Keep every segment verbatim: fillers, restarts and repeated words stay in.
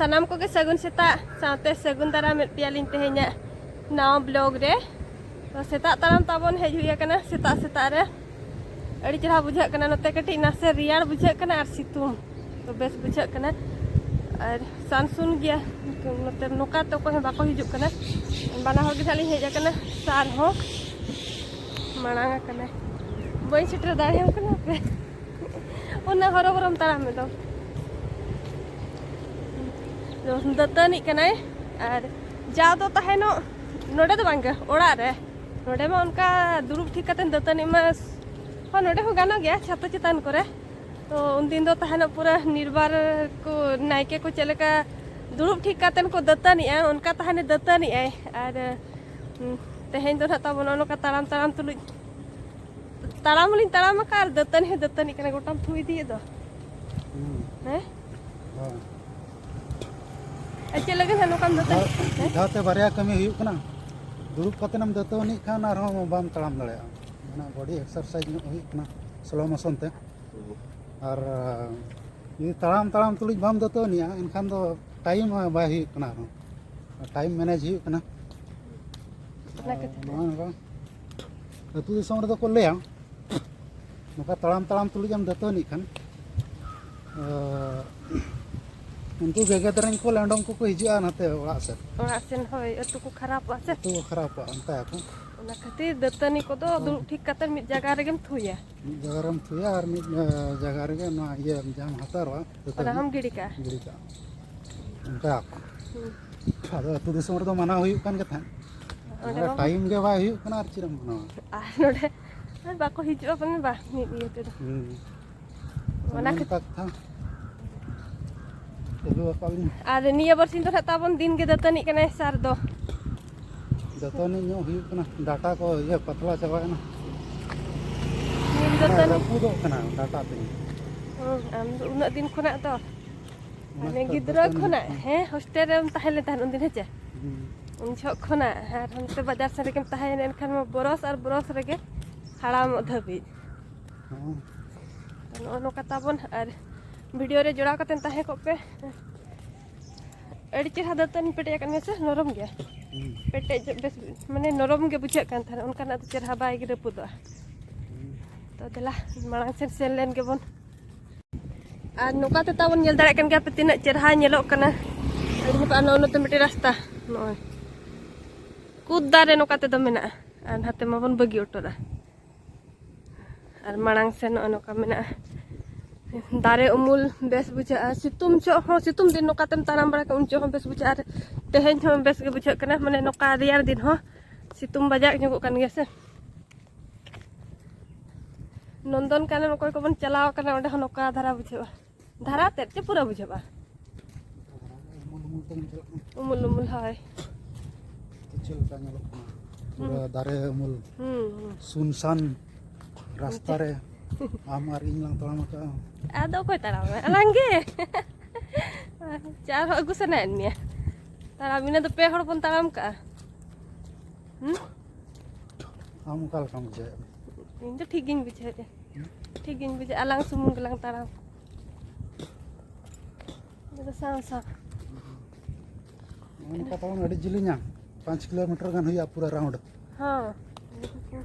ᱥᱟᱱᱟᱢ ᱠᱚᱜᱮ ᱥᱟᱹᱜᱩᱱ ᱥᱮᱛᱟᱜ ᱥᱟᱶᱛᱮ ᱥᱟᱹᱜᱩᱱ ᱫᱟᱨᱟᱢᱮᱫ ᱯᱮᱭᱟᱞᱤᱧ ᱛᱮᱦᱮᱧᱟᱜ ᱱᱟᱣᱟ ᱵᱞᱚᱜ ᱨᱮ᱾ ᱛᱚ, ᱥᱮᱛᱟᱜ ᱛᱟᱲᱟᱢ ᱛᱟᱵᱚᱱ ᱦᱮᱡ ᱦᱩᱭ ᱟᱠᱟᱱᱟ ᱥᱮᱛᱟᱜ ᱥᱮᱛᱟᱜ ᱨᱮ᱾ ᱟᱹᱰᱤ ᱪᱮᱦᱨᱟ ᱵᱩᱡᱷᱟᱹᱜ ᱠᱟᱱᱟ ᱱᱚᱛᱮ, ᱠᱟᱹᱴᱤᱡ ᱱᱟᱥᱮ ᱨᱮᱭᱟᱲ ᱵᱩᱡᱷᱟᱹᱜ ᱠᱟᱱᱟ ᱟᱨ ᱥᱤᱛᱩᱝ, ᱛᱚ ᱵᱮᱥ ᱵᱩᱡᱷᱟᱹᱜ ᱠᱟᱱᱟ᱾ ᱟᱨ ᱥᱟᱱᱥᱩᱱ ᱜᱮᱭᱟ ᱱᱚᱛᱮ, ᱱᱚᱝᱠᱟ ᱛᱮ ᱚᱠᱚᱭ ᱦᱚᱸ ᱵᱟᱠᱚ ᱦᱤᱡᱩᱜ ᱠᱟᱱᱟ᱾ ᱵᱟᱱᱟ ᱦᱚᱲ ᱜᱮ ᱱᱟᱦᱟᱜ ᱞᱤᱧ ᱦᱮᱡ ᱟᱠᱟᱱᱟ, ᱥᱟᱨ ᱦᱚᱸ ᱢᱟᱲᱟᱝ ᱟᱠᱟᱱᱟᱭ, ᱵᱟᱹᱧ ᱥᱮᱴᱮᱨ ᱫᱟᱲᱮᱭᱟᱢ ᱠᱟᱱᱟ ᱦᱟᱯᱮ᱾ ᱚᱱᱟ ᱦᱚᱨᱚᱵᱚᱨᱚᱢ ᱛᱟᱲᱟᱢ ᱮᱫᱚ᱾ ᱫᱟᱹᱛᱟᱹᱱᱤᱜ ᱠᱟᱱᱟᱭ᱾ ᱟᱨ ᱡᱟᱣ ᱫᱚ ᱛᱟᱦᱮᱱᱚᱜ ᱱᱚᱰᱮ ᱫᱚ ᱵᱟᱝᱜᱮ, ᱚᱲᱟᱜ ᱨᱮ᱾ ᱱᱚᱰᱮ ᱢᱟ ᱚᱱᱠᱟ ᱫᱩᱲᱩᱵ ᱴᱷᱤᱠ ᱠᱟᱛᱮ ᱫᱟᱹᱛᱟᱹᱱᱤ ᱢᱟ, ᱦᱚᱸ, ᱱᱚᱰᱮ ᱦᱚᱸ ᱜᱟᱱᱚᱜ ᱜᱮᱭᱟ ᱪᱷᱟᱛᱚ ᱪᱮᱛᱟᱱ ᱠᱚᱨᱮ᱾ ᱛᱚ ᱩᱱᱫᱤᱱ ᱫᱚ ᱛᱟᱦᱮᱱᱚᱜ ᱯᱩᱨᱟᱹ ᱱᱤᱨᱵᱟᱨ ᱠᱚ, ᱱᱟᱭᱠᱮ ᱠᱚ ᱪᱮᱫ ᱞᱮᱠᱟ ᱫᱩᱲᱩᱵ ᱴᱷᱤᱠ ᱠᱟᱛᱮ ᱠᱚ ᱫᱟᱹᱛᱟᱹᱱᱤᱜᱼᱟ, ᱚᱱᱠᱟ ᱛᱟᱦᱮᱱᱮ ᱫᱟᱹᱛᱟᱹᱱᱤᱜᱼᱟᱭ᱾ ᱟᱨ ᱦᱩᱸ, ᱛᱮᱦᱮᱧ ᱫᱚ ᱱᱟᱦᱟᱜ ᱛᱟᱵᱚᱱ ᱱᱚᱜᱼᱚ ᱱᱚᱝᱠᱟ ᱛᱟᱲᱟᱢ ᱛᱟᱲᱟᱢ ᱛᱩᱞᱩᱡ, ᱛᱟᱲᱟᱢ ᱦᱚᱸᱞᱤᱧ ᱛᱟᱲᱟᱢ ᱟᱠᱟᱫ ᱟᱨ ᱫᱟᱹᱛᱟᱹᱱᱤ ᱦᱚᱸ ᱫᱟᱹᱛᱟᱹᱱᱤ ᱠᱟᱱᱟ, ᱜᱚᱴᱟᱢ ᱛᱷᱩ ᱤᱫᱤᱭᱮᱫ ᱫᱚ᱾ ᱦᱩᱸ᱾ ᱦᱮᱸ? ᱦᱳᱭ᱾ ᱟᱨ ᱪᱮᱫ ᱞᱟᱹᱜᱤᱫ ᱦᱟᱸᱜ ᱱᱚᱝᱠᱟᱢ ᱫᱟᱹᱛᱟᱹᱱᱤ ᱢᱤᱫ ᱠᱟᱱᱟ? ᱫᱷᱟᱣ ᱛᱮ ᱵᱟᱨᱭᱟ ᱠᱟᱹᱢᱤ ᱦᱩᱭᱩᱜ ᱠᱟᱱᱟ᱾ ᱫᱩᱲᱩᱵ ᱠᱟᱛᱮᱢ ᱫᱟᱹᱛᱟᱹᱱᱤᱜ ᱠᱷᱟᱱ ᱟᱨᱦᱚᱸ ᱵᱟᱢ ᱛᱟᱲᱟᱢ ᱫᱟᱲᱮᱭᱟᱜᱼᱟ, ᱢᱟᱱᱮ ᱵᱚᱰᱤ ᱮᱠᱥᱟᱨᱥᱟᱭᱤᱡᱽ ᱧᱚᱜ ᱦᱩᱭᱩᱜ ᱠᱟᱱᱟ slow motion ᱛᱮ᱾ ᱟᱨ ᱡᱩᱫᱤ ᱛᱟᱲᱟᱢ ᱛᱟᱲᱟᱢ ᱛᱩᱞᱩᱡ ᱵᱟᱢ ᱫᱟᱹᱛᱟᱹᱱᱤᱜᱼᱟ, ᱮᱱᱠᱷᱟᱱ ᱫᱚ ᱴᱟᱭᱤᱢ ᱵᱟᱭ ᱦᱩᱭᱩᱜ ᱠᱟᱱᱟ, ᱟᱨᱦᱚᱸ ᱴᱟᱭᱤᱢ ᱢᱮᱱᱮᱡᱽ ᱦᱩᱭᱩᱜ ᱠᱟᱱᱟ᱾ ᱚᱱᱟ ᱠᱷᱟᱹᱛᱤᱨ ᱛᱮ᱾ ᱱᱚᱜᱼᱚᱭ ᱱᱚᱝᱠᱟ ᱟᱹᱛᱩ ᱫᱤᱥᱚᱢ ᱨᱮᱫᱚ ᱠᱚ ᱞᱟᱹᱭᱟ, ᱱᱚᱝᱠᱟ ᱛᱟᱲᱟᱢ ᱛᱟᱲᱟᱢ ᱛᱩᱞᱩᱡ ᱮᱢ ᱫᱟᱹᱛᱟᱹᱱᱤᱜ ᱠᱷᱟᱱ, ᱟᱸ, ᱩᱱᱠᱩ ᱜᱮᱜᱮᱫ ᱨᱮᱱ ᱠᱚ ᱞᱮᱸᱰᱚᱢ ᱠᱚᱠᱚ ᱦᱤᱡᱩᱜᱼᱟ ᱱᱟᱛᱮ ᱚᱲᱟᱜ ᱥᱮᱫ᱾ ᱚᱲᱟᱜ ᱥᱮᱱ, ᱦᱳᱭ, ᱟᱹᱛᱩ ᱠᱚ ᱠᱷᱟᱨᱟᱯᱚᱜᱼᱟ ᱥᱮ᱾ ᱟᱹᱛᱩ ᱠᱚ ᱠᱷᱟᱨᱟᱯᱚᱜᱼᱟ, ᱚᱱᱠᱟᱭᱟᱠᱚ᱾ ᱚᱱᱟ ᱠᱷᱟᱹᱛᱤᱨ ᱫᱟᱹᱛᱟᱹᱱᱤ ᱠᱚᱫᱚ ᱦᱳᱭ᱾ ᱫᱩᱲᱩᱵ ᱴᱷᱤᱠ ᱠᱟᱛᱮ ᱢᱤᱫ ᱡᱟᱭᱜᱟ ᱨᱮᱜᱮᱢ ᱛᱷᱩᱭᱟ᱾ ᱢᱤᱫ ᱡᱟᱭᱜᱟ ᱨᱮᱢ ᱛᱷᱩᱭᱟ ᱟᱨ ᱢᱤᱫ, ᱟᱸ, ᱡᱟᱭᱜᱟ ᱨᱮᱜᱮ ᱱᱚᱣᱟ ᱤᱭᱟᱹ ᱡᱟᱦᱟᱸᱢ ᱦᱟᱛᱟᱣᱟ, ᱫᱟᱹᱛᱟᱹᱱᱤ ᱚᱱᱟ ᱦᱚᱸᱢ ᱜᱤᱰᱤ ᱠᱟᱜᱼᱟ᱾ ᱜᱤᱰᱤ ᱠᱟᱜᱼᱟ᱾ ᱚᱱᱠᱟ᱾ ᱦᱩᱸ᱾ ᱟᱫᱚ ᱟᱹᱛᱩ ᱫᱤᱥᱚᱢ ᱨᱮᱫᱚ ᱢᱟᱱᱟᱣ ᱦᱩᱭᱩᱜ ᱠᱟᱱ ᱜᱮ ᱛᱟᱦᱮᱸᱫ᱾ ᱚᱸᱰᱮ ᱚᱱᱟ ᱢᱟ ᱴᱟᱭᱤᱢ ᱜᱮ ᱵᱟᱭ ᱦᱩᱭᱩᱜ ᱠᱟᱱᱟ, ᱟᱨ ᱪᱮᱫ ᱮᱢ ᱢᱟᱱᱟᱣᱟ? ᱟᱨ ᱱᱚᱰᱮ ᱟᱨ ᱵᱟᱠᱚ ᱦᱤᱡᱩᱜᱼᱟ ᱯᱟᱞᱮ ᱵᱟ, ᱢᱤᱫ ᱤᱭᱟᱹ ᱛᱮᱫᱚ᱾ ᱦᱩᱸ᱾ ᱚᱱᱟ ᱚᱱᱟ ᱠᱷᱟᱹᱛᱤᱨ ᱠᱟᱛᱷᱟ᱾ ᱪᱟᱹᱞᱩ ᱟᱠᱟᱫ ᱞᱤᱧ᱾ ᱟᱨ ᱱᱤᱭᱟᱹ ᱵᱟᱨᱥᱤᱧ ᱫᱚ ᱱᱟᱦᱟᱜ ᱛᱟᱵᱚᱱ ᱫᱤᱱ ᱜᱮ ᱫᱟᱹᱛᱟᱹᱱᱤᱜ ᱠᱟᱱᱟᱭ ᱥᱟᱨ ᱫᱚ᱾ ᱫᱟᱹᱛᱟᱹᱱᱤ ᱧᱚᱜ ᱦᱩᱭᱩᱜ ᱠᱟᱱᱟ, ᱰᱟᱴᱟ ᱠᱚ ᱤᱭᱟᱹ ᱯᱟᱛᱞᱟ ᱪᱟᱵᱟᱭᱮᱱᱟ᱾ ᱫᱤᱱ ᱦᱮᱸ, ᱫᱟᱹᱛᱟᱹᱱᱤ᱾ ᱨᱟᱹᱯᱩᱫᱚᱜ ᱠᱟᱱᱟ ᱰᱟᱴᱟ ᱛᱮᱜᱮ᱾ ᱦᱩᱸ, ᱟᱢ ᱫᱚ ᱩᱱᱟᱹᱜ ᱫᱤᱱ ᱠᱷᱚᱱᱟᱜ ᱫᱚ, ᱚᱱᱟ ᱢᱟᱱᱮ ᱠᱷᱟᱹᱛᱤᱨ ᱜᱤᱫᱽᱨᱟᱹ ᱫᱟᱹᱛᱟᱹᱱᱤ ᱠᱷᱚᱱᱟᱜ, ᱦᱚᱸ᱾ ᱦᱮᱸ, ᱦᱳᱥᱴᱮᱞ ᱨᱮᱢ ᱛᱟᱦᱮᱸ ᱞᱮᱱ ᱛᱟᱦᱮᱸᱫ ᱩᱱᱫᱤᱱ, ᱦᱮᱸ ᱪᱮ? ᱦᱩᱸ᱾ ᱩᱱ ᱡᱚᱦᱚᱜ ᱠᱷᱚᱱᱟᱜ ᱟᱨ ᱦᱟᱱᱛᱮ ᱵᱟᱡᱟᱨ ᱥᱮᱱ ᱨᱮᱜᱮᱢ ᱛᱟᱦᱮᱸᱭᱮᱱᱟ, ᱮᱱᱠᱷᱟᱱ ᱢᱟ ᱵᱚᱨᱚᱥ ᱟᱨ ᱵᱚᱨᱚᱥ ᱨᱮᱜᱮ ᱦᱟᱲᱟᱢᱚᱜ ᱫᱷᱟᱹᱵᱤᱡ᱾ ᱦᱚᱸ᱾ ᱛᱚ, ᱱᱚᱜᱼᱚ ᱱᱚᱝᱠᱟ ᱛᱟᱵᱚᱱ, ᱟᱨ ᱵᱷᱤᱰᱤᱭᱳ ᱨᱮ ᱡᱚᱲᱟᱣ ᱠᱟᱛᱮᱫ ᱛᱟᱦᱮᱸ ᱠᱚᱜ ᱯᱮ᱾ ᱟᱹᱰᱤ ᱪᱮᱦᱨᱟ ᱫᱟᱹᱛᱟᱹᱱᱤ ᱯᱮᱴᱮᱡ ᱟᱠᱟᱫ ᱢᱮᱭᱟ ᱥᱮ, ᱱᱚᱨᱚᱢ ᱜᱮᱭᱟ᱾ ᱦᱩᱸ᱾ ᱯᱮᱴᱮᱡ ᱵᱮᱥ, ᱢᱟᱱᱮ ᱱᱚᱨᱚᱢ ᱜᱮ ᱵᱩᱡᱷᱟᱹᱜ ᱠᱟᱱ ᱛᱟᱦᱮᱱᱟ, ᱚᱱᱠᱟᱱᱟᱜ ᱫᱚ ᱪᱮᱦᱨᱟ ᱵᱟᱭ ᱨᱟᱹᱯᱩᱫᱚᱜᱼᱟ᱾ ᱦᱩᱸ᱾ ᱛᱚ ᱫᱮᱞᱟ, ᱢᱟᱲᱟᱝ ᱥᱮᱫ ᱥᱮᱱ ᱞᱮᱱ ᱜᱮᱵᱚᱱ᱾ ᱟᱨ ᱱᱚᱝᱠᱟ ᱛᱮ ᱛᱟᱵᱚᱱ ᱧᱮᱞ ᱫᱟᱲᱮᱭᱟᱜ ᱠᱟᱱ ᱜᱮᱭᱟ ᱯᱮ, ᱛᱤᱱᱟᱹᱜ ᱪᱮᱦᱨᱟ ᱧᱮᱞᱚᱜ ᱠᱟᱱᱟ᱾ ᱟᱹᱰᱤ ᱱᱟᱯᱟᱭ᱾ ᱱᱚᱜᱼᱚ ᱱᱚᱛᱮ ᱢᱤᱫᱴᱮᱱ ᱨᱟᱥᱛᱟ, ᱱᱚᱜᱼᱚᱭ ᱠᱩᱫ ᱫᱟᱨᱮ ᱱᱚᱝᱠᱟ ᱛᱮᱫᱚ ᱢᱮᱱᱟᱜᱼᱟ, ᱟᱨ ᱱᱟᱛᱮ ᱢᱟᱵᱚᱱ ᱵᱟᱹᱜᱤ ᱦᱚᱴᱚ ᱞᱮᱫᱼᱟ᱾ ᱟᱨ ᱢᱟᱲᱟᱝ ᱥᱮᱱ ᱱᱚᱜᱼᱚᱭ ᱱᱚᱝᱠᱟ ᱢᱮᱱᱟᱜᱼᱟ ᱫᱟᱨᱮ ᱩᱢᱩᱞ, ᱵᱮᱥ ᱵᱩᱡᱷᱟᱹᱜᱼᱟ᱾ ᱥᱤᱛᱩᱝ ᱡᱚᱦᱚᱜ ᱦᱚᱸ, ᱥᱤᱛᱩᱝ ᱫᱤᱱ ᱱᱚᱝᱠᱟ ᱛᱮᱢ ᱛᱟᱲᱟᱢ ᱵᱟᱲᱟ ᱠᱷᱟᱱ ᱩᱱ ᱡᱚᱦᱚᱜ ᱦᱚᱸ ᱵᱮᱥ ᱵᱩᱡᱷᱟᱹᱜᱼᱟ᱾ ᱟᱨ ᱛᱮᱦᱮᱧ ᱦᱚᱸ ᱵᱮᱥ ᱜᱮ ᱵᱩᱡᱷᱟᱹᱜ ᱠᱟᱱᱟ, ᱢᱟᱱᱮ ᱱᱚᱝᱠᱟ ᱨᱮᱭᱟᱲ ᱫᱤᱱ ᱦᱚᱸ ᱥᱤᱛᱩᱝ ᱵᱟᱡᱟᱜ ᱧᱚᱜᱚᱜ ᱠᱟᱱ ᱜᱮᱭᱟ ᱥᱮ᱾ ᱱᱚᱱᱫᱚᱱ ᱠᱟᱱᱚᱱ ᱚᱠᱚᱭ ᱠᱚᱵᱚᱱ ᱪᱟᱞᱟᱣ ᱟᱠᱟᱱᱟ, ᱚᱸᱰᱮ ᱦᱚᱸ ᱱᱚᱝᱠᱟ ᱫᱷᱟᱨᱟ ᱵᱩᱡᱷᱟᱹᱜᱼᱟ᱾ ᱫᱷᱟᱨᱟ ᱛᱮᱫ ᱪᱮ ᱯᱩᱨᱟᱹ ᱵᱩᱡᱷᱟᱹᱜᱼᱟ? ᱩᱢᱩᱞ ᱩᱢᱩᱞ ᱛᱮᱢ ᱪᱟᱞᱟᱜ ᱠᱟᱱᱟ᱾ ᱩᱢᱩᱞ ᱩᱢᱩᱞ, ᱦᱳᱭ᱾ ᱛᱚ ᱪᱮᱫ ᱞᱮᱠᱟ ᱧᱮᱞᱚᱜ ᱠᱟᱱᱟ? ᱦᱩᱸ᱾ ᱯᱩᱨᱟᱹ ᱫᱟᱨᱮ ᱩᱢᱩᱞ᱾ ᱦᱩᱸ, ᱦᱩᱸ᱾ ᱥᱩᱱᱥᱟᱱ ᱨᱟᱥᱛᱟ ᱨᱮ ᱟᱢ ᱟᱨ ᱤᱧ ᱞᱟᱝ ᱛᱟᱲᱟᱢ ᱟᱠᱟᱫᱼᱟ᱾ ᱟᱫᱚ ᱚᱠᱚᱭ ᱛᱟᱲᱟᱢᱟ? ᱟᱞᱟᱝ ᱜᱮ᱾ ᱪᱮ ᱟᱨᱦᱚᱸ ᱟᱹᱜᱩ ᱥᱟᱱᱟᱭᱮᱫ ᱢᱮᱭᱟ? ᱛᱟᱲᱟᱢ, ᱤᱱᱟᱹ ᱫᱚ ᱯᱮ ᱦᱚᱲ ᱵᱚᱱ ᱛᱟᱲᱟᱢ ᱠᱟᱜᱼᱟ᱾ ᱦᱩᱸ? ᱟᱢ ᱚᱠᱟ ᱞᱮᱠᱟᱢ ᱵᱩᱡᱷᱟᱹᱣᱮᱫ? ᱤᱧ ᱫᱚ ᱴᱷᱤᱠ ᱜᱤᱧ ᱵᱩᱡᱷᱟᱹᱣᱮᱫᱼᱟ᱾ ᱦᱩᱸ? ᱴᱷᱤᱠ ᱜᱤᱧ ᱵᱩᱡᱷᱟᱹᱣᱮᱫᱼᱟ, ᱟᱞᱟᱝ ᱥᱩᱢᱩᱝ ᱜᱮᱞᱟᱝ ᱛᱟᱲᱟᱢ᱾ ᱤᱧ ᱫᱚ ᱥᱟᱶ ᱥᱟᱶ᱾ ᱱᱚᱜᱼᱚ ᱱᱚᱝᱠᱟ ᱛᱟᱵᱚᱱ ᱟᱹᱰᱤ ᱡᱤᱞᱤᱧᱟ, ᱯᱟᱸᱪ ᱠᱤᱞᱳᱢᱤᱴᱟᱨ ᱜᱟᱱ ᱦᱩᱭᱩᱜᱼᱟ ᱯᱩᱨᱟᱹ round᱾ ᱦᱚᱸ᱾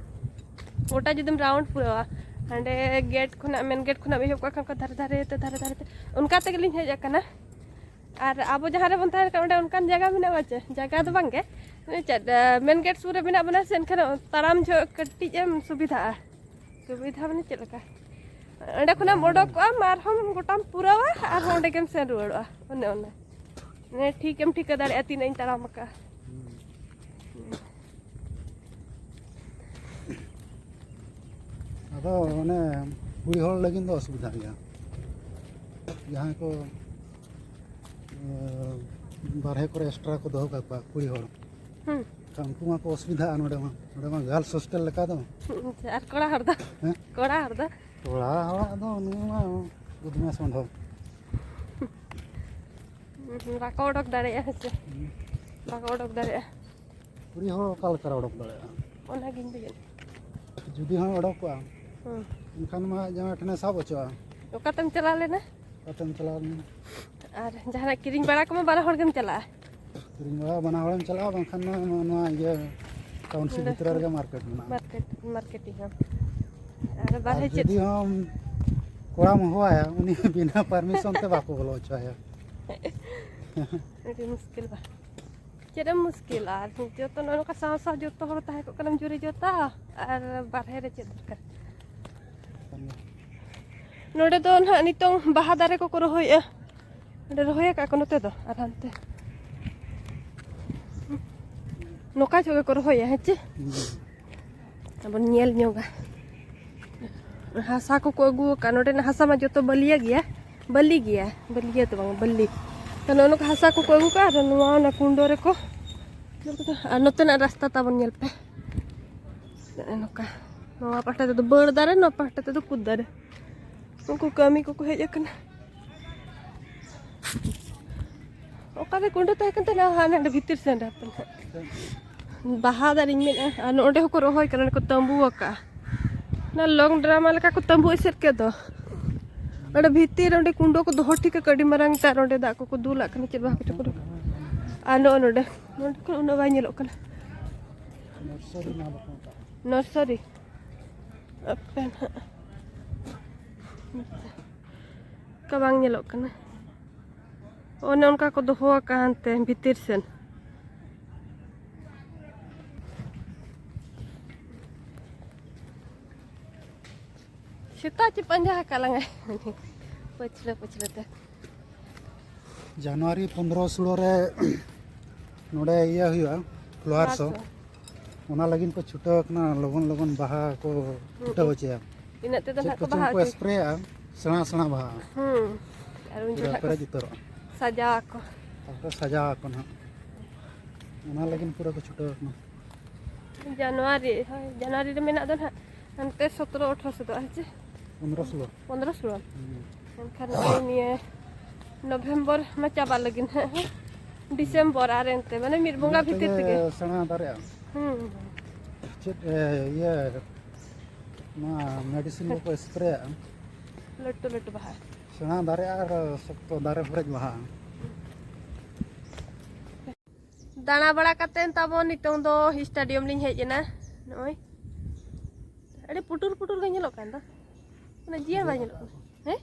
ᱜᱚᱴᱟ ᱡᱩᱫᱤᱢ round ᱯᱩᱨᱟᱹᱣᱟ, ᱦᱟᱸᱰᱮ gate ᱠᱷᱚᱱᱟᱜ, main gate ᱠᱷᱚᱱᱟᱜ ᱮᱦᱚᱵ ᱠᱟᱜ ᱠᱷᱟᱱ ᱠᱚ ᱫᱷᱟᱨᱮ ᱫᱷᱟᱨᱮ ᱛᱮ, ᱫᱷᱟᱨᱮ ᱫᱷᱟᱨᱮ ᱛᱮ, ᱚᱱᱠᱟ ᱛᱮᱜᱮᱞᱤᱧ ᱦᱮᱡ ᱟᱠᱟᱱᱟ᱾ ᱟᱨ ᱟᱵᱚ ᱡᱟᱦᱟᱸ ᱨᱮᱵᱚᱱ ᱛᱟᱦᱮᱱ ᱠᱟᱱᱟ, ᱚᱸᱰᱮ ᱚᱱᱠᱟᱱ ᱡᱟᱭᱜᱟ ᱢᱮᱱᱟᱜᱼᱟ ᱪᱮ? ᱡᱟᱭᱜᱟ ᱫᱚ ᱵᱟᱝ ᱜᱮ, ᱢᱟᱱᱮ ᱪᱮᱫ, ᱮ, main gate ᱥᱩᱨ ᱨᱮ ᱢᱮᱱᱟᱜ ᱵᱚᱱᱟ ᱥᱮ, ᱮᱱᱠᱷᱟᱱ ᱛᱟᱲᱟᱢ ᱡᱚᱦᱚᱜ ᱠᱟᱹᱴᱤᱡ ᱮᱢ ᱥᱩᱵᱤᱫᱷᱟᱜᱼᱟ᱾ ᱥᱩᱵᱤᱫᱷᱟ ᱢᱟᱱᱮ ᱪᱮᱫ ᱞᱮᱠᱟ? ᱚᱸᱰᱮ ᱠᱷᱚᱱᱟᱜ ᱮᱢ ᱚᱰᱚᱠᱚᱜᱼᱟᱢ, ᱟᱨᱦᱚᱸ ᱜᱚᱴᱟᱢ ᱯᱩᱨᱟᱹᱣᱟ, ᱟᱨᱦᱚᱸ ᱚᱸᱰᱮ ᱜᱮᱢ ᱥᱮᱱ ᱨᱩᱣᱟᱹᱲᱚᱜᱼᱟ᱾ ᱚᱱᱮ ᱚᱱᱟ᱾ ᱢᱟᱱᱮ ᱴᱷᱤᱠ ᱮᱢ ᱴᱷᱤᱠᱟᱹ ᱫᱟᱲᱮᱭᱟᱜᱼᱟ ᱛᱤᱱᱟᱹᱜ ᱤᱧ ᱛᱟᱲᱟᱢ ᱟᱠᱟᱫᱼᱟ᱾ ᱦᱩᱸ᱾ ᱟᱫᱚ ᱚᱱᱮ ᱠᱩᱲᱤ ᱦᱚᱲ ᱞᱟᱹᱜᱤᱫ ᱫᱚ ᱚᱥᱩᱵᱤᱫᱷᱟ ᱜᱮᱭᱟ᱾ ᱡᱟᱦᱟᱸᱭ ᱠᱚ, ᱮ, ᱵᱟᱨᱦᱮ ᱠᱚᱨᱮ extra ᱠᱚ ᱫᱚᱦᱚ ᱠᱟᱠᱚᱣᱟ ᱠᱩᱲᱤ ᱦᱚᱲ᱾ ᱦᱩᱸ᱾ ᱮᱱᱠᱷᱟᱱ ᱩᱱᱠᱩ ᱢᱟᱠᱚ ᱚᱥᱩᱵᱤᱫᱷᱟᱜᱼᱟ ᱱᱚᱰᱮ ᱢᱟ᱾ ᱱᱚᱰᱮ ᱢᱟ girls hostel ᱞᱮᱠᱟ ᱫᱚ᱾ ᱦᱩᱸ, ᱟᱨ ᱠᱚᱲᱟ ᱦᱚᱲ ᱫᱚ? ᱦᱮᱸ? ᱠᱚᱲᱟ ᱦᱚᱲ ᱫᱚ? ᱠᱚᱲᱟ ᱦᱚᱲᱟᱜ ᱫᱚ ᱱᱤᱭᱟᱹ ᱢᱟ ᱵᱚᱫᱢᱟᱥ ᱢᱟᱰᱷᱟᱣ᱾ ᱦᱩᱸ, ᱵᱟᱠᱚ ᱚᱰᱚᱠ ᱫᱟᱲᱮᱭᱟᱜᱼᱟ, ᱦᱮᱸ ᱥᱮ? ᱦᱩᱸ᱾ ᱵᱟᱠᱚ ᱚᱰᱚᱠ ᱫᱟᱲᱮᱭᱟᱜᱼᱟ᱾ ᱠᱩᱲᱤ ᱦᱚᱲ ᱚᱠᱟ ᱞᱮᱠᱟᱨᱮ ᱚᱰᱚᱠ ᱫᱟᱲᱮᱭᱟᱜᱼᱟ? ᱚᱱᱟᱜᱤᱧ ᱞᱟᱹᱭᱮᱫ᱾ ᱡᱩᱫᱤ ᱦᱚᱸᱭ ᱚᱰᱚᱠᱚᱜᱼᱟ, ᱦᱩᱸ᱾ ᱮᱱᱠᱷᱟᱱ ᱢᱟ ᱟᱡ ᱡᱟᱶᱟᱭ ᱴᱷᱮᱱᱮ ᱥᱟᱵ ᱦᱚᱪᱚᱜᱼᱟ᱾ ᱚᱠᱟᱛᱮᱢ ᱪᱟᱞᱟᱣ ᱞᱮᱱᱟ? ᱚᱠᱟᱛᱮᱢ ᱪᱟᱞᱟᱣ ᱞᱮᱱᱟ? ᱟᱨ ᱡᱟᱦᱟᱱᱟᱜ ᱠᱤᱨᱤᱧ ᱵᱟᱲᱟ ᱠᱚᱢᱟ ᱵᱟᱱᱟ ᱦᱚᱲ ᱜᱮᱢ ᱪᱟᱞᱟᱜᱼᱟ᱾ ᱠᱤᱨᱤᱧ ᱵᱟᱲᱟ ᱵᱟᱱᱟ ᱦᱚᱲᱮᱢ ᱪᱟᱞᱟᱜᱼᱟ, ᱵᱟᱝᱠᱷᱟᱱ ᱱᱚᱣᱟ, ᱱᱚᱣᱟ ᱤᱭᱟᱹ ᱴᱟᱣᱩᱱᱥᱤᱯ ᱱᱚᱰᱮ ᱵᱷᱤᱛᱨᱤ ᱨᱮᱜᱮ ᱢᱟᱨᱠᱮᱴ ᱢᱮᱱᱟᱜᱼᱟ᱾ ᱢᱟᱨᱠᱮᱴ, ᱢᱟᱨᱠᱮᱴᱤᱝ ᱦᱚᱸ᱾ ᱟᱨ ᱟᱨ ᱵᱟᱨᱦᱮ ᱪᱮᱫ? ᱡᱩᱫᱤ ᱦᱚᱸ ᱠᱚᱲᱟᱢ ᱦᱚᱦᱚᱣᱟᱭᱟ, ᱩᱱᱤ ᱵᱤᱱᱟᱹ ᱯᱟᱨᱢᱤᱥᱚᱱ ᱛᱮ ᱵᱟᱠᱚ ᱵᱚᱞᱚ ᱦᱚᱪᱚᱣᱟᱭᱟ᱾ ᱟᱹᱰᱤ ᱢᱩᱥᱠᱤᱞ ᱵᱟ᱾ ᱪᱮᱫ ᱮᱢ ᱢᱩᱥᱠᱤᱞᱟ? ᱟᱨ ᱡᱚᱛᱚ ᱱᱚᱜᱼᱚ ᱱᱚᱝᱠᱟ ᱥᱟᱶ ᱥᱟᱶ ᱡᱚᱛᱚ ᱦᱚᱲ ᱛᱟᱦᱮᱸ ᱠᱚᱜ ᱠᱟᱱᱟᱢ ᱡᱩᱨᱤ ᱡᱚᱛᱟ, ᱟᱨ ᱵᱟᱨᱦᱮ ᱨᱮ ᱪᱮᱫ ᱫᱚᱨᱠᱟᱨ? ᱱᱚᱰᱮ ᱫᱚ ᱱᱟᱦᱟᱜ ᱱᱤᱛᱚᱝ ᱵᱟᱦᱟ ᱫᱟᱨᱮ ᱠᱚᱠᱚ ᱨᱚᱦᱚᱭᱮᱫᱼᱟ᱾ ᱱᱚᱰᱮ ᱨᱚᱦᱚᱭ ᱟᱠᱟᱫ ᱠᱚ ᱱᱚᱛᱮ ᱫᱚ, ᱟᱨ ᱦᱟᱱᱛᱮ ᱱᱚᱝᱠᱟ ᱡᱚᱦᱚᱜ ᱜᱮᱠᱚ ᱨᱚᱦᱚᱭᱟ, ᱦᱮᱸ ᱪᱮ? ᱦᱩᱸ᱾ ᱟᱵᱚᱱ ᱧᱮᱞ ᱧᱚᱜᱟ᱾ ᱦᱟᱥᱟ ᱠᱚᱠᱚ ᱟᱹᱜᱩ ᱟᱠᱟᱫ, ᱱᱚᱰᱮᱱᱟᱜ ᱦᱟᱥᱟ ᱢᱟ ᱡᱚᱛᱚ ᱵᱟᱹᱞᱤᱭᱟᱹ ᱜᱮᱭᱟ, ᱵᱟᱹᱞᱤ ᱜᱮᱭᱟ, ᱵᱟᱹᱞᱤᱭᱟᱹ ᱫᱚ ᱵᱟᱝ, ᱵᱟᱹᱞᱤ᱾ ᱛᱟᱦᱞᱮ ᱱᱚᱜᱼᱚ ᱱᱚᱝᱠᱟ ᱦᱟᱥᱟ ᱠᱚᱠᱚ ᱟᱹᱜᱩ ᱠᱟᱜᱼᱟ, ᱟᱨ ᱱᱚᱣᱟ ᱚᱱᱟ ᱠᱩᱸᱰᱚ ᱨᱮᱠᱚ, ᱟᱨ ᱱᱚᱛᱮᱱᱟᱜ ᱨᱟᱥᱛᱟ ᱛᱟᱵᱚᱱ ᱧᱮᱞ ᱯᱮ᱾ ᱱᱚᱜᱼᱚ ᱱᱚᱝᱠᱟ, ᱱᱚᱣᱟ ᱯᱟᱦᱴᱟ ᱛᱮᱫᱚ ᱵᱟᱹᱲ ᱫᱟᱨᱮ, ᱱᱚᱣᱟ ᱯᱟᱦᱴᱟ ᱛᱮᱫᱚ ᱠᱩᱫ ᱫᱟᱨᱮ᱾ ᱩᱱᱠᱩ ᱠᱟᱹᱢᱤ ᱠᱚᱠᱚ ᱦᱮᱡ ᱟᱠᱟᱱᱟ᱾ ᱚᱠᱟᱨᱮ ᱠᱩᱸᱰᱟᱹ ᱛᱟᱦᱮᱸ ᱠᱟᱱ ᱛᱟᱦᱮᱱᱟ? ᱦᱟᱱᱮ ᱦᱟᱸᱰᱮ ᱵᱷᱤᱛᱤᱨ ᱥᱮᱱ ᱨᱮ ᱦᱟᱯᱮ ᱱᱟᱦᱟᱜ᱾ ᱵᱟᱦᱟ ᱫᱟᱨᱮᱧ ᱢᱮᱱᱮᱫᱼᱟ, ᱟᱨ ᱱᱚᱸᱰᱮ ᱦᱚᱸᱠᱚ ᱨᱚᱦᱚᱭ ᱠᱟᱱᱟ, ᱚᱸᱰᱮ ᱠᱚ ᱛᱟᱹᱢᱵᱩ ᱟᱠᱟᱜᱼᱟ᱾ ᱚᱱᱟ ᱞᱚᱝ ᱰᱨᱟᱢᱟ ᱞᱮᱠᱟ ᱠᱚ ᱛᱟᱹᱢᱵᱩ ᱮᱥᱮᱫ ᱠᱮᱫ ᱫᱚ᱾ ᱚᱸᱰᱮ ᱵᱷᱤᱛᱤᱨ ᱨᱮ ᱚᱸᱰᱮ ᱠᱩᱸᱰᱟᱹ ᱠᱚ ᱫᱚᱦᱚ ᱴᱷᱤᱠ ᱟᱠᱟᱫ, ᱟᱹᱰᱤ ᱢᱟᱨᱟᱝ ᱛᱮ, ᱟᱨ ᱚᱸᱰᱮ ᱫᱟᱜ ᱠᱚᱠᱚ ᱫᱩᱞᱟᱜ ᱠᱟᱱᱟ, ᱪᱮᱫ ᱵᱟᱦᱟ ᱠᱚᱪᱚ ᱠᱚ ᱨᱚᱦᱚᱭ᱾ ᱟᱨ ᱱᱚᱜᱼᱚ ᱱᱚᱸᱰᱮ, ᱱᱚᱸᱰᱮ ᱠᱷᱚᱱ ᱩᱱᱟᱹᱜ ᱵᱟᱭ ᱧᱮᱞᱚᱜ ᱠᱟᱱᱟ᱾ ᱱᱟᱨᱥᱟᱨᱤ ᱱᱚᱣᱟ ᱫᱚᱠᱚ ᱢᱮᱛᱟᱜᱼᱟ᱾ ᱱᱟᱨᱥᱟᱨᱤ᱾ ᱟᱯᱮ ᱱᱟᱦᱟᱜ᱾ ᱚᱱᱠᱟ ᱵᱟᱝ ᱧᱮᱞᱚᱜ ᱠᱟᱱᱟ᱾ ᱚᱱᱮ ᱚᱱᱠᱟ ᱠᱚ ᱫᱚᱦᱚ ᱟᱠᱟᱫ ᱦᱟᱱᱛᱮ ᱵᱷᱤᱛᱤᱨ ᱥᱮᱱ᱾ ᱥᱮᱛᱟ ᱪᱮ ᱯᱟᱸᱡᱟ ᱟᱠᱟᱫ ᱞᱟᱝᱟᱭ᱾ ᱯᱟᱹᱪᱷᱞᱟᱹ ᱯᱟᱹᱪᱷᱞᱟᱹ ᱛᱮ᱾ ᱡᱟᱱᱩᱣᱟᱨᱤ ᱯᱚᱱᱫᱽᱨᱚ ᱥᱳᱞᱳ ᱨᱮ ᱱᱚᱰᱮ ᱤᱭᱟᱹ ᱦᱩᱭᱩᱜᱼᱟ, flower show᱾ Show᱾ ᱚᱱᱟ ᱞᱟᱹᱜᱤᱫ ᱠᱚ ᱪᱷᱩᱴᱟᱹᱣ ᱟᱠᱟᱱᱟ, ᱞᱚᱜᱚᱱ ᱞᱚᱜᱚᱱ ᱵᱟᱦᱟ ᱠᱚ ᱦᱩᱸ᱾ ᱯᱷᱩᱴᱟᱹᱣ ᱦᱚᱪᱚᱭᱟ᱾ ᱤᱱᱟᱹᱜ ᱛᱮᱫᱚ ᱪᱮᱫ ᱱᱟᱦᱟᱜ ᱠᱚ ᱠᱚᱪᱚᱝ ᱵᱟᱦᱟ ᱠᱚ ᱦᱚᱪᱚᱭᱟ᱾ ᱥᱯᱨᱮᱭᱟᱜᱼᱟ, ᱥᱮᱬᱟ ᱥᱮᱬᱟ ᱵᱟᱦᱟ᱾ ᱦᱩᱸ᱾ ᱟᱨ ᱩᱱ ᱯᱩᱨᱟᱹ ᱡᱚᱠᱷᱟᱡ ᱠᱚ ᱯᱮᱨᱮᱡ ᱩᱛᱟᱹᱨᱚᱜᱼᱟ᱾ ᱥᱟᱡᱟᱣ ᱟᱠᱚ᱾ ᱛᱟᱨᱯᱚᱨᱮ ᱥᱟᱡᱟᱣ ᱟᱠᱚ ᱱᱟᱦᱟᱜ᱾ ᱚᱱᱟ ᱞᱟᱹᱜᱤᱫ ᱯᱩᱨᱟᱹ ᱠᱚ ᱪᱷᱩᱴᱟᱹᱣ ᱟᱠᱟᱱᱟ᱾ ᱡᱟᱱᱩᱣᱟᱨᱤ, ᱦᱳᱭ, ᱡᱟᱱᱩᱣᱟᱨᱤ ᱨᱮ ᱢᱮᱱᱟᱜ ᱫᱚ ᱱᱟᱦᱟᱜ ᱦᱟᱱᱛᱮ ᱥᱚᱛᱨᱚ ᱟᱴᱷᱨᱚ ᱥᱮᱫᱚᱜᱼᱟ, ᱦᱮᱸ ᱪᱮ? ᱯᱚᱱᱫᱽᱨᱚ ᱥᱳᱞᱳ᱾ ᱯᱚᱱᱫᱽᱨᱚ ᱥᱳᱞᱳ᱾ ᱦᱩᱸ᱾ ᱮᱱᱠᱷᱟᱱ ᱱᱚᱜᱼᱚᱭ ᱱᱤᱭᱟᱹ ᱱᱚᱵᱷᱮᱢᱵᱚᱨ ᱢᱟ ᱪᱟᱵᱟᱜ ᱞᱟᱹᱜᱤᱫ ᱱᱟᱦᱟᱜ, ᱦᱮᱸ? ᱰᱤᱥᱮᱢᱵᱚᱨ ᱟᱨ ᱮᱱᱛᱮ, ᱢᱟᱱᱮ ᱢᱤᱫ ᱵᱚᱸᱜᱟ ᱤᱱᱟᱹᱜ ᱵᱷᱤᱛᱤᱨ ᱛᱮᱜᱮ᱾ ᱥᱮᱬᱟ ᱫᱟᱨᱮᱜᱼᱟ᱾ ᱦᱩᱸ᱾ ᱪᱮᱫ, ᱮ, ᱤᱭᱟᱹ, ᱱᱚᱣᱟ medicine ᱠᱚᱠᱚ ᱥᱯᱨᱮᱭᱟᱜᱼᱟ᱾ ᱞᱟᱹᱴᱩ ᱞᱟᱹᱴᱩ ᱵᱟᱦᱟ᱾ ᱥᱮᱬᱟ ᱫᱟᱨᱮ ᱟᱨ ᱥᱚᱠᱛᱚ ᱫᱟᱨᱮ ᱯᱮᱨᱮᱡ ᱵᱟᱦᱟ᱾ ᱫᱟᱬᱟ ᱵᱟᱲᱟ ᱠᱟᱛᱮ ᱛᱟᱵᱚᱱ ᱱᱤᱛᱚᱝ ᱫᱚ ᱥᱴᱮᱰᱤᱭᱟᱢ ᱞᱤᱧ ᱦᱮᱡ ᱮᱱᱟ᱾ ᱱᱚᱜᱼᱚᱭ ᱟᱹᱰᱤ ᱯᱩᱴᱩᱨ ᱯᱩᱴᱩᱨ ᱜᱮ ᱧᱮᱞᱚᱜ ᱠᱟᱱ ᱫᱚ, ᱢᱟᱱᱮ ᱡᱤᱭᱟᱹᱲ ᱵᱟᱭ ᱧᱮᱞᱚᱜ ᱠᱟᱱᱟ᱾ ᱦᱮᱸ,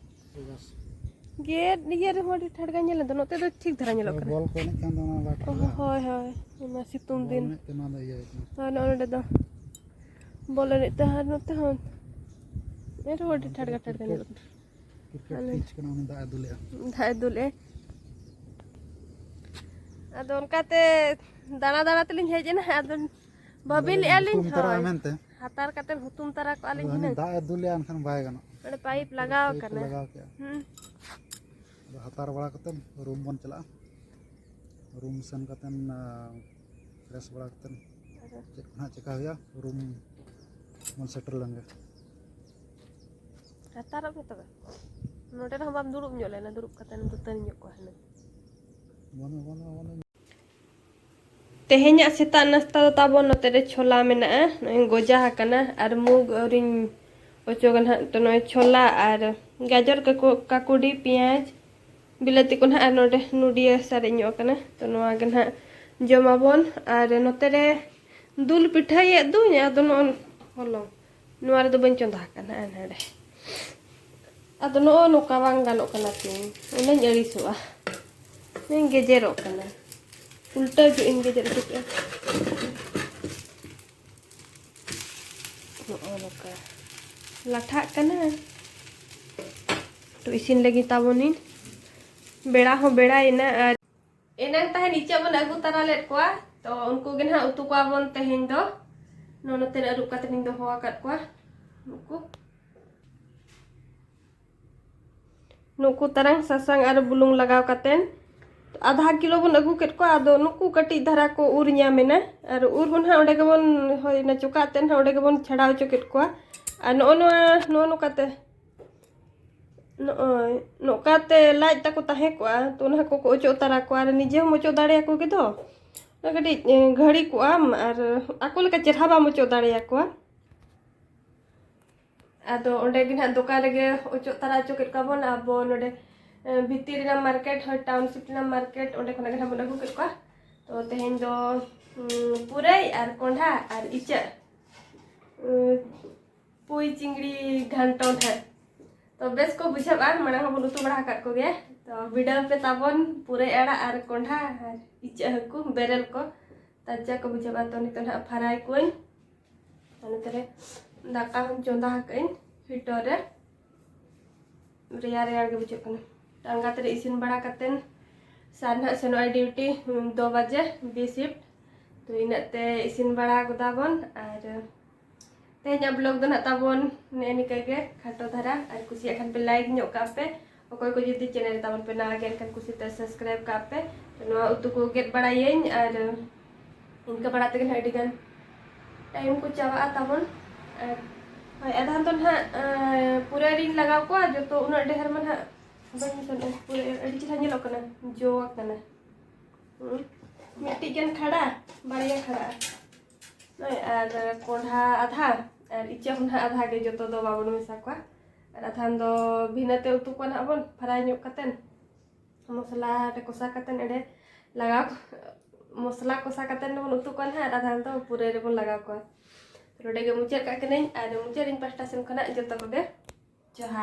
ᱜᱮᱫ ᱤᱭᱟᱹ ᱨᱮᱦᱚᱸ ᱟᱹᱰᱤ ᱴᱷᱟᱴ ᱜᱮ ᱧᱮᱞᱚᱜ ᱫᱚ᱾ ᱱᱚᱛᱮ ᱫᱚ ᱴᱷᱤᱠ ᱫᱷᱟᱨᱟ ᱧᱮᱞᱚᱜ ᱠᱟᱱᱟ᱾ ᱵᱚᱞ ᱠᱚ ᱮᱱᱮᱡ ᱠᱟᱱ ᱫᱚ ᱚᱱᱟ ᱞᱟᱴ ᱚ, ᱨᱮ᱾ ᱦᱳᱭ, ᱦᱳᱭ, ᱚᱱᱟ ᱥᱤᱛᱩᱝ ᱵᱚᱞ ᱫᱤᱱ᱾ ᱮᱱᱮᱡ ᱛᱮ ᱱᱚᱣᱟ ᱫᱚ ᱤᱭᱟᱹ ᱠᱟᱱᱟ᱾ ᱦᱳᱭ, ᱱᱚᱜᱼᱚ ᱱᱚᱰᱮ ᱫᱚ ᱵᱚᱞ ᱮᱱᱮᱡ ᱛᱮ, ᱟᱨ ᱱᱚᱛᱮ ᱦᱚᱸ ᱮᱱ ᱨᱮᱦᱚᱸ ᱟᱹᱰᱤ ᱴᱷᱟᱴ ᱜᱮ ᱴᱷᱟᱴ ᱜᱮ ᱧᱮᱞᱚᱜ ᱠᱟᱱᱟ᱾ ᱠᱨᱤᱠᱮᱴ ᱢᱟᱱᱮ ᱯᱤᱪ ᱠᱟᱱᱟ, ᱩᱱᱤ ᱫᱟᱜ ᱮ ᱫᱩᱞᱮᱜᱼᱟ᱾ ᱫᱟᱜ ᱮ ᱫᱩᱞᱮᱜᱼᱟ᱾ ᱟᱫᱚ ᱚᱱᱠᱟᱛᱮ ᱫᱟᱬᱟ ᱫᱟᱬᱟ ᱛᱮᱞᱤᱧ ᱦᱮᱡ ᱮᱱᱟ᱾ ᱟᱫᱚ ᱵᱷᱟᱹᱵᱤ ᱞᱮᱫᱼᱟ ᱞᱤᱧ, ᱧᱩᱛᱩᱢ ᱛᱚᱨᱟ ᱦᱳᱭ, ᱢᱮᱱᱛᱮ᱾ ᱦᱟᱛᱟᱨ ᱠᱟᱛᱮ ᱦᱩᱛᱩᱢ ᱛᱟᱨᱟ ᱠᱚᱜᱼᱟ ᱟᱫᱚ ᱞᱤᱧ ᱦᱟᱱᱮ ᱦᱩᱱᱟᱹᱝ᱾ ᱫᱟᱜ ᱮ ᱫᱩᱞᱮᱜᱼᱟ, ᱮᱱᱠᱷᱟᱱ ᱵᱟᱭ ᱜᱟᱱᱚᱜ᱾ ᱚᱸᱰᱮ ᱯᱟᱭᱤᱯ ᱞᱟᱜᱟᱣ ᱯᱟᱭᱤᱯ ᱠᱟᱱᱟ᱾ ᱞᱟᱜᱟᱣ ᱠᱮᱜᱼᱟ᱾ ᱦᱩᱸ᱾ ᱟᱫᱚ ᱦᱟᱛᱟᱨ ᱵᱟᱲᱟ ᱠᱟᱛᱮ ᱨᱩᱢ ᱵᱚᱱ ᱪᱟᱞᱟᱜᱼᱟ᱾ ᱨᱩᱢ ᱥᱮᱱ ᱠᱟᱛᱮ, ᱟ, ᱯᱷᱨᱮᱥ ᱵᱟᱲᱟ ᱠᱟᱛᱮ ᱟᱪᱪᱷᱟ᱾ ᱪᱮᱫ ᱠᱚ ᱱᱟᱦᱟᱜ ᱪᱮᱠᱟ ᱦᱩᱭᱩᱜᱼᱟ, ᱨᱩᱢ ᱵᱚᱱ ᱥᱮᱴᱮᱨ ᱞᱮᱱ ᱜᱮ᱾ ᱦᱟᱛᱟᱨᱚᱜ ᱢᱮ ᱛᱚᱵᱮ᱾ ᱱᱚᱰᱮ ᱨᱮᱦᱚᱸ ᱵᱟᱢ ᱫᱩᱲᱩᱵ ᱧᱚᱜ ᱞᱮᱱᱟ, ᱫᱩᱲᱩᱵ ᱠᱟᱛᱮᱢ ᱫᱟᱹᱛᱟᱹᱱᱤ ᱧᱚᱜ ᱠᱚᱜᱼᱟ ᱦᱩᱱᱟᱹᱝ᱾ ᱵᱟᱹᱱᱩᱜ, ᱵᱟᱹᱱᱩᱜ, ᱵᱟᱹᱱᱩᱜ᱾ ᱛᱮᱦᱮᱧᱟᱜ ᱥᱮᱛᱟᱜ ᱱᱟᱥᱛᱟ ᱫᱚ ᱛᱟᱵᱚᱱ ᱱᱚᱛᱮ ᱨᱮ ᱪᱷᱳᱞᱟ ᱢᱮᱱᱟᱜᱼᱟ, ᱱᱚᱜᱼᱚᱭ ᱜᱚᱡᱟ ᱟᱠᱟᱱᱟ, ᱟᱨ ᱢᱩᱜᱽ ᱟᱹᱣᱨᱤᱧ ᱚᱪᱚᱜᱟ ᱱᱟᱦᱟᱜ᱾ ᱛᱚ ᱱᱚᱜᱼᱚᱭ ᱪᱷᱳᱞᱟ ᱟᱨ ᱜᱟᱡᱚᱨ, ᱠᱟᱠᱩ-, ᱠᱟᱠᱩᱰᱤ, ᱯᱮᱸᱭᱟᱡᱽ, ᱵᱤᱞᱟᱹᱛᱤ ᱠᱚ ᱱᱟᱦᱟᱜ, ᱟᱨ ᱱᱚᱰᱮ ᱱᱩᱰᱤᱭᱟᱹ ᱥᱟᱨᱮᱡ ᱧᱚᱜ ᱟᱠᱟᱱᱟ᱾ ᱛᱚ ᱱᱚᱣᱟ ᱜᱮ ᱱᱟᱦᱟᱜ ᱡᱚᱢᱟᱵᱚᱱ᱾ ᱟᱨ ᱱᱚᱛᱮ ᱨᱮ ᱫᱩᱞ ᱯᱤᱴᱷᱟᱹᱭᱮᱫ ᱫᱩᱧ, ᱟᱫᱚ ᱱᱚᱜᱼᱚᱭ ᱦᱚᱞᱚᱝ ᱱᱚᱣᱟ ᱨᱮᱫᱚ ᱵᱟᱹᱧ ᱪᱚᱸᱫᱟ ᱟᱠᱟᱫᱟ ᱱᱟᱦᱟᱜ ᱱᱚᱰᱮ᱾ ᱟᱫᱚ ᱱᱚᱜᱼᱚ ᱱᱚᱝᱠᱟ ᱵᱟᱝ ᱜᱟᱱᱚᱜ ᱠᱟᱱᱟ ᱛᱤᱧ, ᱚᱱᱟᱧ ᱟᱹᱲᱤᱥᱚᱜᱼᱟ᱾ ᱤᱧ ᱜᱮᱡᱮᱨᱚᱜ ᱠᱟᱱᱟ, ᱩᱞᱴᱟᱹ ᱡᱚᱜ ᱤᱧ ᱜᱮᱡᱮᱨ ᱦᱚᱪᱚ ᱠᱮᱜᱼᱟ᱾ ᱱᱚᱜᱼᱚ ᱱᱚᱝᱠᱟ ᱞᱟᱴᱷᱟᱜ ᱠᱟᱱᱟ᱾ ᱛᱚ ᱤᱥᱤᱱ ᱞᱟᱹᱜᱤᱫ ᱛᱟᱵᱚᱱᱤᱧ, ᱵᱮᱲᱟ ᱦᱚᱸ ᱵᱮᱲᱟᱭᱮᱱᱟ᱾ ᱟᱨ ᱮᱱᱟᱝ ᱛᱟᱦᱮᱱ ᱤᱪᱟᱹᱜ ᱵᱚᱱ ᱟᱹᱜᱩ ᱛᱟᱨᱟ ᱞᱮᱫ ᱠᱚᱣᱟ, ᱛᱚ ᱩᱱᱠᱩ ᱜᱮ ᱱᱟᱦᱟᱜ ᱩᱛᱩ ᱠᱚᱣᱟ ᱵᱚᱱ ᱛᱮᱦᱮᱧ ᱫᱚ᱾ ᱱᱚᱜᱼᱚ ᱱᱚᱛᱮ ᱨᱮ ᱟᱹᱨᱩᱵ ᱠᱟᱛᱮ ᱞᱤᱧ ᱫᱚᱦᱚ ᱟᱠᱟᱫ ᱠᱚᱣᱟ᱾ ᱱᱩᱠᱩ, ᱱᱩᱠᱩ ᱛᱟᱨᱟᱝ ᱥᱟᱥᱟᱝ ᱟᱨ ᱵᱩᱞᱩᱝ ᱞᱟᱜᱟᱣ ᱠᱟᱛᱮ ᱟᱫᱷᱟ ᱠᱤᱞᱳ ᱵᱚᱱ ᱟᱹᱜᱩ ᱠᱮᱫ ᱠᱚᱣᱟ᱾ ᱟᱫᱚ ᱱᱩᱠᱩ ᱠᱟᱹᱴᱤᱡ ᱫᱷᱟᱨᱟ ᱠᱚ ᱩᱨ ᱧᱟᱢ ᱮᱱᱟ, ᱟᱨ ᱩᱨ ᱦᱚᱸ ᱱᱟᱦᱟᱜ ᱚᱸᱰᱮ ᱜᱮᱵᱚᱱ, ᱦᱳᱭ, ᱚᱱᱟ ᱪᱚᱠᱟᱜ ᱛᱮ ᱱᱟᱦᱟᱜ ᱚᱸᱰᱮ ᱜᱮᱵᱚᱱ ᱪᱷᱟᱲᱟᱣ ᱦᱚᱪᱚ ᱠᱮᱫ ᱠᱚᱣᱟ᱾ ᱟᱨ ᱱᱚᱜᱼᱚ ᱱᱚᱣᱟ, ᱱᱚᱜᱼᱚ ᱱᱚᱝᱠᱟᱛᱮ ᱱᱚᱜᱼᱚᱭ ᱱᱚᱝᱠᱟᱛᱮ ᱞᱟᱡ ᱛᱟᱠᱚ ᱛᱟᱦᱮᱸ ᱠᱚᱜᱼᱟ, ᱛᱚ ᱚᱱᱟ ᱦᱟᱹᱠᱩ ᱠᱚ ᱚᱪᱚᱜ ᱛᱟᱨᱟ ᱠᱚᱣᱟ, ᱟᱨ ᱱᱤᱡᱮ ᱦᱚᱸᱢ ᱚᱪᱚᱜ ᱫᱟᱲᱮᱭᱟᱠᱚ ᱜᱮᱫᱚ᱾ ᱚᱱᱟ ᱠᱟᱹᱴᱤᱡ, ᱮ, ᱜᱷᱟᱹᱲᱤ ᱠᱚᱜᱼᱟᱢ, ᱟᱨ ᱟᱠᱚ ᱞᱮᱠᱟ ᱪᱮᱨᱦᱟ ᱵᱟᱢ ᱚᱪᱚᱜ ᱫᱟᱲᱮᱭᱟᱠᱚᱣᱟ᱾ ᱟᱫᱚ ᱚᱸᱰᱮ ᱜᱮ ᱱᱟᱦᱟᱜ ᱫᱚᱠᱟᱱ ᱨᱮᱜᱮ ᱚᱪᱚᱜ ᱛᱟᱨᱟ ᱦᱚᱪᱚ ᱠᱮᱫ ᱠᱚᱣᱟ ᱵᱚᱱ ᱟᱵᱚ ᱱᱚᱰᱮ, ᱮ, ᱵᱷᱤᱛᱤᱨ ᱨᱮᱱᱟᱜ ᱢᱟᱨᱠᱮᱴ, ᱦᱳᱭ, ᱴᱟᱣᱩᱱᱥᱤᱯ ᱨᱮᱱᱟᱜ ᱢᱟᱨᱠᱮᱴ, ᱚᱸᱰᱮ ᱠᱷᱚᱱᱟᱜ ᱜᱮ ᱱᱟᱦᱟᱜ ᱵᱚᱱ ᱟᱹᱜᱩ ᱠᱮᱫ ᱠᱚᱣᱟ᱾ ᱛᱚ ᱛᱮᱦᱮᱧ ᱫᱚ, ᱩᱸ, ᱯᱩᱨᱟᱹᱭ ᱟᱨ ᱠᱚᱸᱰᱷᱟ ᱟᱨ ᱤᱪᱟᱹᱜ, ᱩᱸ, ᱯᱩᱭ ᱪᱤᱝᱲᱤ ᱜᱷᱟᱱᱴᱚ ᱱᱟᱦᱟᱜ᱾ ᱛᱚ ᱵᱮᱥ ᱠᱚ ᱵᱩᱡᱷᱟᱹᱜᱼᱟ, ᱢᱟᱲᱟᱝ ᱦᱚᱸᱵᱚᱱ ᱩᱛᱩ ᱵᱟᱲᱟ ᱟᱠᱟᱫ ᱠᱚᱜᱮᱭᱟ᱾ ᱛᱚ ᱵᱤᱰᱟᱹᱣ ᱯᱮ ᱛᱟᱵᱚᱱ ᱯᱩᱨᱟᱹᱭ ᱟᱲᱟᱜ ᱟᱨ ᱠᱚᱸᱰᱷᱟ ᱟᱨ ᱤᱪᱟᱹᱜ ᱦᱟᱹᱠᱩ ᱵᱮᱨᱮᱞ ᱠᱚ, ᱛᱟᱡᱟ ᱠᱚ ᱵᱩᱡᱷᱟᱹᱜᱼᱟ᱾ ᱛᱚ ᱱᱤᱛᱚᱜ ᱱᱟᱦᱟᱜ ᱯᱷᱟᱨᱟᱭ ᱠᱚᱣᱟᱹᱧ᱾ ᱟᱨ ᱱᱚᱛᱮ ᱨᱮ ᱫᱟᱠᱟ ᱦᱚᱸᱧ ᱪᱚᱸᱫᱟ ᱟᱠᱟᱫᱟᱹᱧ ᱦᱤᱴᱟᱨ ᱨᱮ, ᱨᱮᱭᱟᱲ ᱨᱮᱭᱟᱲ ᱜᱮ ᱵᱩᱡᱷᱟᱹᱜ ᱠᱟᱱᱟ᱾ ᱛᱚ ᱟᱬᱜᱟᱛ ᱨᱮ ᱤᱥᱤᱱ ᱵᱟᱲᱟ ᱠᱟᱛᱮᱱ ᱥᱟᱨ ᱱᱟᱦᱟᱜ ᱥᱮᱱᱚᱜᱼᱟᱭ ᱰᱤᱭᱩᱴᱤ, ᱩᱸ, ᱫᱩ ᱵᱟᱡᱮ, ᱵᱤ ᱥᱤᱯᱴ᱾ ᱛᱚ ᱤᱱᱟᱹᱜ ᱛᱮ ᱤᱥᱤᱱ ᱵᱟᱲᱟ ᱜᱚᱫᱟ ᱵᱚᱱ᱾ ᱟᱨ ᱛᱮᱦᱮᱧᱟᱜ ᱵᱞᱚᱜ ᱫᱚ ᱱᱟᱦᱟᱜ ᱛᱟᱵᱚᱱ ᱱᱮᱜᱼᱮ ᱱᱤᱝᱠᱟᱹ ᱜᱮ ᱠᱷᱟᱴᱚ ᱫᱷᱟᱨᱟ, ᱟᱨ ᱠᱩᱥᱤᱭᱟᱜ ᱠᱷᱟᱱ ᱯᱮ ᱞᱟᱭᱤᱠ ᱧᱚᱜ ᱠᱟᱜ ᱯᱮ᱾ ᱚᱠᱚᱭ ᱠᱚ ᱡᱩᱫᱤ ᱪᱮᱱᱮᱞ ᱨᱮ ᱛᱟᱵᱚᱱ ᱯᱮ ᱱᱟᱣᱟ ᱜᱮᱭᱟ, ᱮᱱᱠᱷᱟᱱ ᱠᱩᱥᱤᱛᱮ ᱥᱟᱵᱥᱠᱨᱟᱭᱤᱵ ᱠᱟᱜ ᱯᱮ᱾ ᱛᱚ ᱱᱚᱣᱟ ᱩᱛᱩ ᱠᱚ ᱜᱮᱫ ᱵᱟᱲᱟᱭᱟᱹᱧ, ᱟᱨ ᱤᱱᱠᱟᱹ ᱵᱟᱲᱟ ᱛᱮᱜᱮ ᱱᱟᱦᱟᱜ ᱟᱹᱰᱤ ᱜᱟᱱ ᱴᱟᱭᱤᱢ ᱠᱚ ᱪᱟᱵᱟᱜᱼᱟ ᱛᱟᱵᱚᱱ᱾ ᱟᱨ ᱦᱳᱭ, ᱟᱫᱷᱟᱱ ᱫᱚ ᱱᱟᱦᱟᱜ, ᱮᱸ, ᱯᱩᱨᱟᱹ ᱨᱤᱧ ᱞᱟᱜᱟᱣ ᱠᱚᱣᱟ, ᱡᱚᱛᱚ ᱩᱱᱟᱹᱜ ᱰᱷᱮᱨ ᱢᱟ ᱱᱟᱦᱟᱜ ᱵᱟᱹᱧ ᱢᱮᱥᱟᱞᱮᱜᱼᱟ᱾ ᱯᱩᱨᱟᱹ ᱟᱹᱰᱤ ᱪᱮᱦᱨᱟ ᱧᱮᱞᱚᱜ ᱠᱟᱱᱟ, ᱡᱚ ᱟᱠᱟᱱᱟ᱾ ᱦᱩᱸ᱾ ᱢᱤᱫᱴᱤᱡ ᱜᱟᱱ ᱠᱷᱟᱲᱟ, ᱵᱟᱨᱭᱟ ᱠᱷᱟᱲᱟ᱾ ᱱᱚᱜᱼᱚᱭ, ᱟᱨ ᱠᱚᱸᱰᱷᱟ ᱟᱫᱷᱟ, ᱟᱨ ᱤᱪᱟᱹᱜ ᱦᱚᱸ ᱱᱟᱦᱟᱜ ᱟᱫᱷᱟ ᱜᱮ, ᱡᱚᱛᱚ ᱫᱚ ᱵᱟᱵᱚᱱ ᱢᱮᱥᱟ ᱠᱚᱣᱟ᱾ ᱟᱨ ᱟᱫᱷᱟᱱ ᱫᱚ ᱵᱷᱤᱱᱟᱹ ᱛᱮ ᱩᱛᱩ ᱠᱚᱣᱟ ᱱᱟᱦᱟᱜ ᱵᱚᱱ, ᱯᱷᱟᱨᱟᱭ ᱧᱚᱜ ᱠᱟᱛᱮᱱ᱾ ᱢᱚᱥᱞᱟ ᱨᱮ ᱠᱚᱥᱟ ᱠᱟᱛᱮᱱ ᱮᱸᱰᱮ ᱞᱟᱜᱟᱣ, ᱢᱚᱥᱞᱟ ᱠᱚᱥᱟ ᱠᱟᱛᱮᱱ ᱵᱚᱱ ᱩᱛᱩ ᱠᱚᱣᱟ ᱱᱟᱦᱟᱜ, ᱟᱨ ᱟᱫᱷᱟᱱ ᱫᱚ ᱯᱩᱨᱟᱹᱭ ᱨᱮᱵᱚᱱ ᱞᱟᱜᱟᱣ ᱠᱚᱣᱟ᱾ ᱱᱚᱰᱮ ᱜᱮ ᱢᱩᱪᱟᱹᱫ ᱠᱟᱜ ᱠᱟᱹᱱᱟᱹᱧ, ᱟᱨ ᱢᱩᱪᱟᱹᱫ ᱤᱧ ᱯᱟᱦᱴᱟ ᱥᱮᱱ ᱠᱷᱚᱱᱟᱜ ᱡᱚᱛᱚ ᱠᱚᱜᱮ ᱡᱚᱦᱟᱨ᱾